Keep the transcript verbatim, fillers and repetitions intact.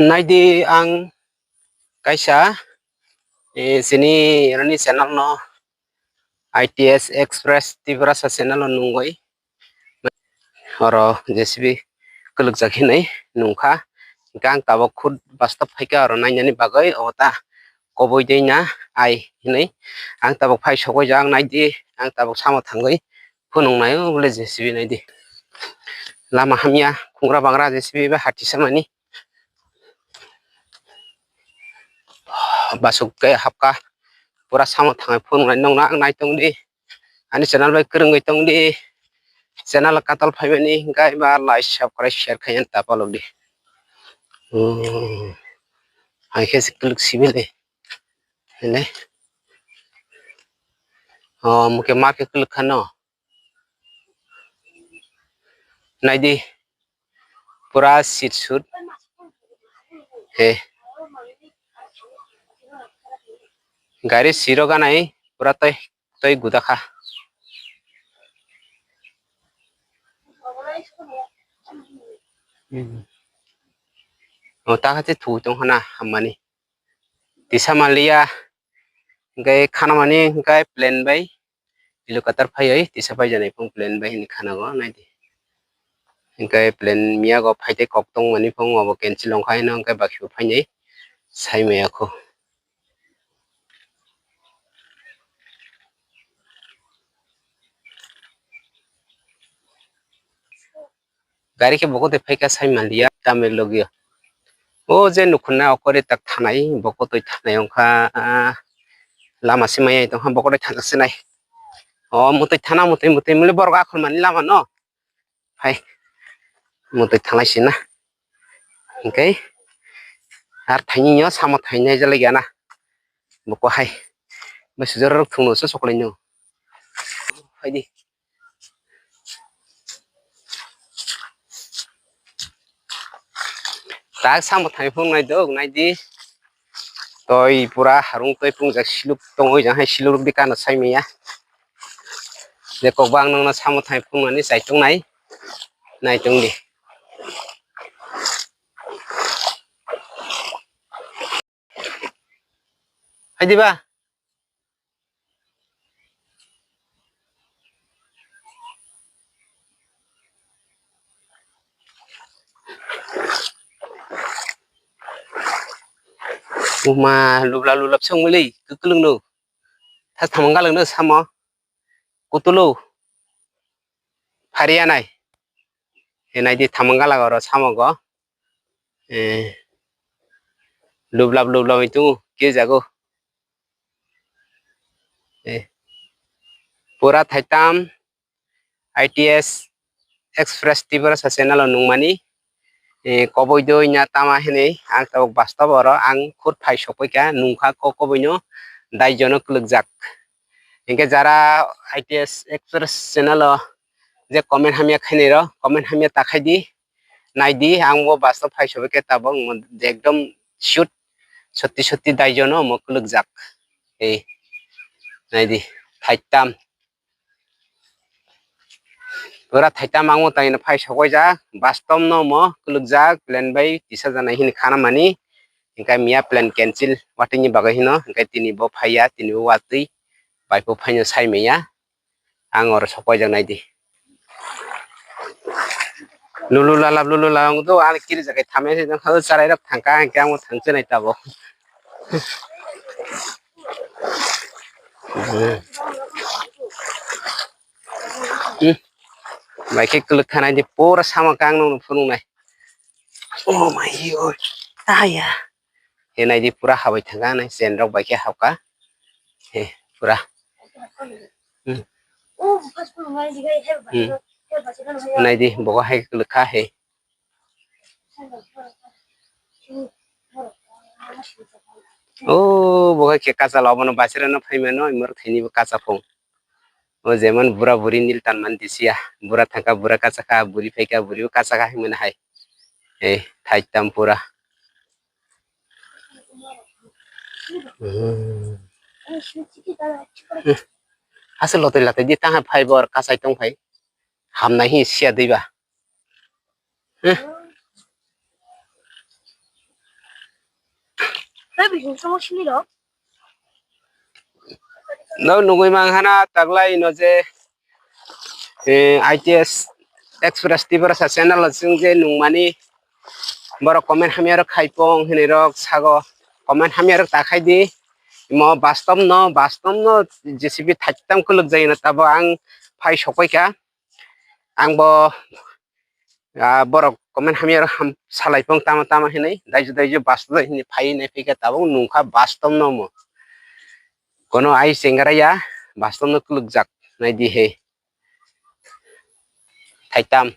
Naidi ang kaisa, eh, chini rani channel no I T S Express Tiprasa channel no nungwi. Oro J C B kwlwkjak hinwi nungkha. Hwnkhe ang tabuk khud bastop phaikha oro nainani bagwi, obo ta koboi dei na ai hinwi. Ang tabuk phai sogwi jak naidi, ang tabuk samo thangwi phunuknai o bole J C B naidi. Lama hamya, khungra bangra J C B bai hati samani. Basuk khe hapkha, pura samo thangwi phunuknai nokno ang nai tongdi. Ani channel bai kwrwngwi tongdi. Channel katal phaimani hwnkhe ba like, subscribe, share khaina ta palokdi. Hmm. Hai khe se kwlwk sibili. Hele. Oh, muke market kwlwk khano. Naidi. Pura sit sut. He. Gari siro ganai pura toi toi guda kha. Hmm. O ta kha se thu tong khana hammani. Tisa manliya, hwnkhe khanamani hwnkhe plane bai helicopter phaiwi tisa paijaknai phung plane bai hwnwi khanago naidi. Hwnkhe plane miyago phaitei kok tongmani phung obo cancel wngkha hino hwnkhe bakhibo phainai saimaya kho. Gari khe bokotwi phaikha sai manliya tamni logio. O je nukhunna okori tak thanai bokotwi thanai wngkha, ah, lama se maya tongkha bokotwi thangjak se nai. O mwtwi thana mwtwi mwtwi mili borok akhol mani lama no. Hai mwtwi thanglai sina. Hwnkhe ar thainwi no samo thainai jalai gana. Boko hai. Bai sujaro rok thungno se sokolai no. Haidi. Tak samo thai phung nai dok nai di. Toi pura harung toi phung jak siluk tongoi jang hai siluk di kana sai maya. Je kok bang nang na samo thai phung nani sai tong nai. Nai tong di. Hai di ba. Uma lubla lubla song mili kukulung no. Thas thamang galak no samo. Kutulo. Phariya nai. Hinai di thamang galak oro samo go. Eh. Lublap lublap itu kiri jago. Eh. Pura thaitam I T S Express Tiprasa channel o nungmani, eh, koboi doi na tama hinwi ang tabuk bastop oro ang khud phai sokphaikha nungkha kok koboi no daijono kwlwkjak. Hinkhe jara I T S Express channel o je comment hamya khainai rok comment hamya ta khai di, nai di, ang bo bastop phai sokphaikha tabuk ekdom shoot sotti sotti daijono omo kwlwkjak. Ei nai di thaitam. Pura thaitam ang mwtai no phai sokoi jak, bastop no omo kwlwkjak plan bai tisa janai hini khana mani, hingkai miya plan cancel watwi ni bagwi hino, hingkai tini bo phaiya, tini bo watwi bai bo phaino sai manya, ang oro sokoi jak nai di. Lulu lalap lulu lalap do, ang kiri jakai thamya se jang charai rok thangka, hingkai ang thangse nai tabuk. Hmm. Bai khe kwlwk kha nai di pura sama kang nung phunuk nai. Oh my god. Aya. He nai di pura habai thangka nai chen rok bai khe hapka. He pura. Hmm. Hmm. Nai di bogo hai kwlwk kha he. O bo hai khe kacha labo no basera no phai mano imor thaini bo kacha phung. O jemon bura buri nil tan man disiya. Bura thangka bura kacha kha, buri phaikha buri bo kacha kha himani hai. Ei thai tam pura. Hmm. Aswk lotoi lotoi di tang hai phai bor kachai tong phai. Hamnai hi siya dui ba. Eh. No nugui manghana taglai no je, eh, I T S Express Tiprasa channel o chwng je nungmani borok comment hamya rok khaipong hinwi rok sago, comment hamya rok ta khai di. Imo bastom no, bastom no J C B thaittam khuluk jai no tabo ang phai sokoi kha. Ang bo, ah, borok comment hamya rok ham salai pong tama tama hinwi, daiju daiju bastom hinwi phai nai phika tabuk nungkha bastom no mo. Kono ai chengara ya, bastom no khuluk jak nai di he. Thaitam.